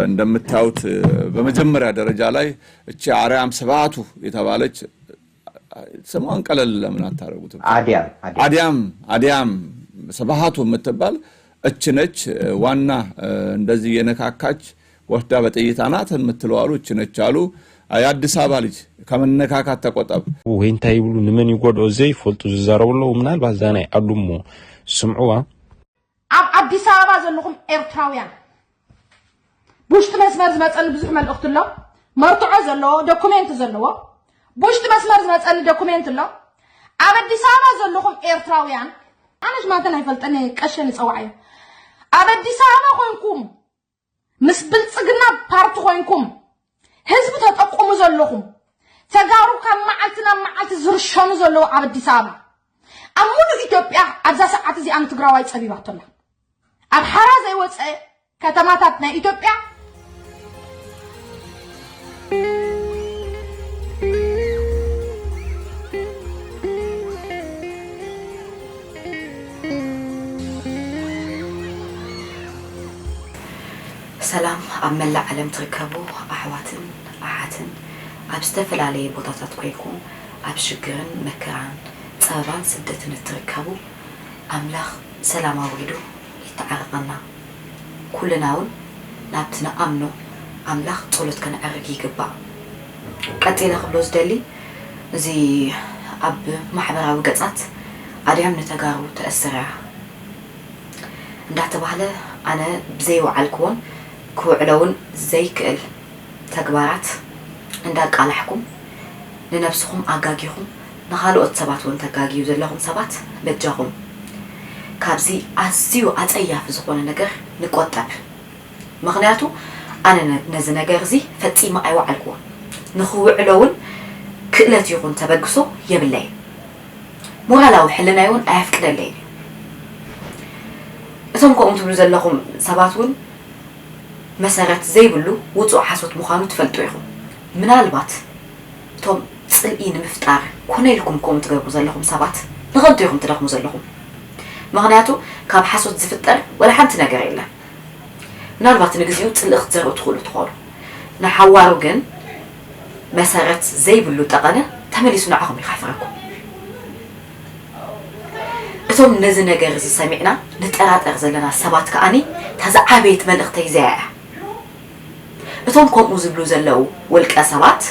እንደምታዩት በመጀመሪያ ደረጃ ላይ እቺ አርያም ስብሃቱ የተባለች ስሟን ቀለል ለምን አታደርጉትም? አድያም አድያም አድያም አድያም ስብሃቱ የምትባል እች ነች። ዋና እንደዚህ የነካካች ወስዳ በጥይት አናት የምትለው አሉ። እች ነች አሉ። የአዲስ አበባ ልጅ ከመነካካት ተቆጠብ። ወይ እንታይ ይብሉ ንመን ይጎድኦ ዘይፈልጡ ዝዛረቡ ኣለዉ። ምናልባት እዛ ናይ ዓዱ እሞ ስምዕዋ። ኣብ ኣዲስ ኣበባ ዘለኹም ኤርትራውያን ብውሽጢ መስመር ዝመፀኒ ብዙሕ መልእኽቲ ኣሎ። መርትዖ ዘለዎ ዶኩሜንት ዘለዎ ብውሽጢ መስመር ዝመፀኒ ዶኩሜንት ኣሎ። ኣብ ኣዲስ ኣበባ ዘለኹም ኤርትራውያን ኣነሽ ማንተን ኣይፈልጠን ቀሸ ንፀዋዕ እየ። ኣብ ኣዲስ ኣበባ ኮንኩም ምስ ብልፅግና ፓርቲ ኮይንኩም ህዝቢ ተጠቁሙ ዘለኹም ተጋሩ ካብ መዓልቲ ናብ መዓልቲ ዝርሸኑ ዘለዉ ኣብ ኣዲስ ኣበባ ኣብ ሙሉእ ኢትዮጵያ ኣብዛ ሰዓት እዚኣ ንትግራዋይ ፀቢባቶ ኣላ። ኣብ ሓራ ዘይወፀ ከተማታት ናይ ኢትዮጵያ ሰላም ኣብ መላእ ዓለም ትርከቡ ኣሕዋትን ኣሓትን ኣብ ዝተፈላለየ ቦታታት ኮይንኩም ኣብ ሽግርን መከራን ጸበባን ስደትን እትርከቡ ኣምላኽ ሰላም ኣውሪዱ ይተዓረቐና። ኩልና እውን ናብቲ ንኣምኖ ኣምላኽ ጸሎት ከነዕርግ ይግባእ። ቀጺለ ክብሎ ዝደሊ እዚ ኣብ ማሕበራዊ ገጻት ኣድያም ንተጋሩ ተእስር እያ እንዳተባህለ ኣነ ብዘይወዓልክዎን ክውዕሎ እውን ዘይክእል ተግባራት እንዳቃላሕኩም ንነብስኹም ኣጋጊኹም ንኻልኦት ሰባት እውን ተጋግዩ ዘለኹም ሰባት በጃኹም ካብዚ ኣዝዩ ኣጸያፊ ዝኾነ ነገር ንቆጠብ። ምኽንያቱ ኣነ ነዚ ነገር እዚ ፈጺመ ኣይወዓልክዎን። ንኽውዕሎ እውን ክእለት ይኹን ተበግሶ የብለይን። ሞራላዊ ሕልናይ እውን ኣየፍቅደለይን እዩ። እቶም ከምኡ ትብሉ ዘለኹም ሰባት እውን መሰረት ዘይብሉ ውጹእ ሓሶት ምዃኑ ትፈልጡ ኢኹም። ምናልባት እቶም ጽልኢ ንምፍጣር ኮነ ኢልኩም ከምኡ ትገብሩ ዘለኹም ሰባት ንኸንቱ ኢኹም ትደኽሙ ዘለኹም። ምኽንያቱ ካብ ሓሶት ዝፍጠር ወላ ሓንቲ ነገር የለን። ምናልባት ንግዚኡ ጽልኢ ክትዘርኡ ትኽእሉ ትኾኑ። ንሓዋሩ ግን መሰረት ዘይብሉ ጠቐነ ተመሊሱ ንዓኹም እዩ ከሕፍረኩም። እቶም ነዚ ነገር እዚ ሰሚዕና ንጠራጠር ዘለና ሰባት ከኣኒ እታ ዝዓበየት መልእኽተይ እዚኣ እያ። እቶም ከምኡ ዝብሉ ዘለዉ ውልቀ ሰባት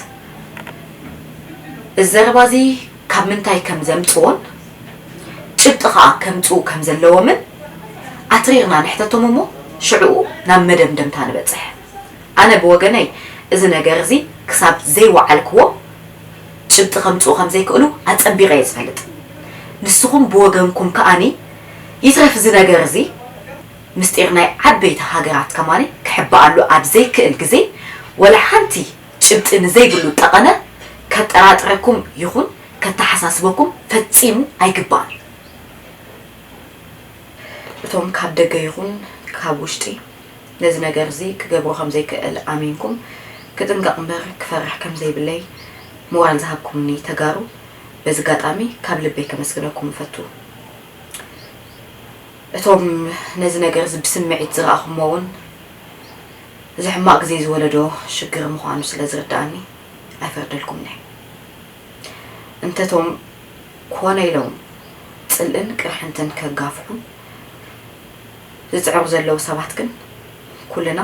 እዚ ዘረባ እዚ ካብ ምንታይ ከም ዘምፅዎን ጭብጢ ከዓ ከምፅኡ ከም ዘለዎምን ኣትሪርና ንሕተቶም እሞ ሽዕኡ ናብ መደምደምታ ንበፅሕ። ኣነ ብወገነይ እዚ ነገር እዚ ክሳብ ዘይወዓልክዎ ጭብጢ ከምፅኡ ከም ዘይክእሉ ኣፀቢቐ እየ ዝፈልጥ። ንስኹም ብወገንኩም ከኣኒ ይትረፍ እዚ ነገር እዚ ምስጢር ናይ ዓበይቲ ሃገራት ከማኒ ክሕበኣሉ ኣብ ዘይክእል ግዜ ወላ ሓንቲ ጭብጢ ንዘይብሉ ጠቐነ ከጠራጥረኩም ይኹን ከተሓሳስበኩም ፈጺሙ ኣይግባእን እዩ። እቶም ካብ ደገ ይኹን ካብ ውሽጢ ነዚ ነገር እዚ ክገብሮ ከም ዘይክእል ኣሚንኩም ክጥንቀቕ እምበር ክፈርሕ ከም ዘይብለይ ሞራል ዝሃብኩምኒ ተጋሩ በዚ ኣጋጣሚ ካብ ልበይ ከመስግነኩም እፈቱ። እቶም ነዚ ነገር እዚ ብስምዒት ዝረኣኹሞ እውን እዚ ሕማቕ ግዜ ዝወለዶ ሽግር ምዃኑ ስለ ዝርድኣኒ ኣይፈርደልኩምን እየ። እንተቶም ኮነ ኢሎም ጽልእን ቅርሕንትን ከጋፍሑ ዝጽዕሩ ዘለዉ ሰባት ግን ኩልና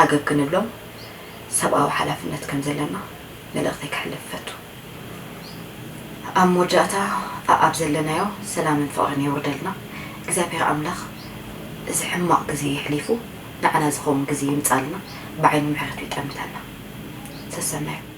ዓገብ ክንብሎም ሰብኣዊ ሓላፍነት ከም ዘለና መልእኽተይ ከሕልፍ እፈቱ። ኣብ መወዳእታ ኣኣብ ዘለናዮ ሰላምን ፍቕርን የውርደልና እግዚኣብሔር ኣምላኽ እዚ ሕማቕ ግዜ የሕሊፉ ንዓና ዝኸውን ግዜ ይምጻልና ብዓይኑ ምሕረቱ ይጠምተና ሰሰናዩ።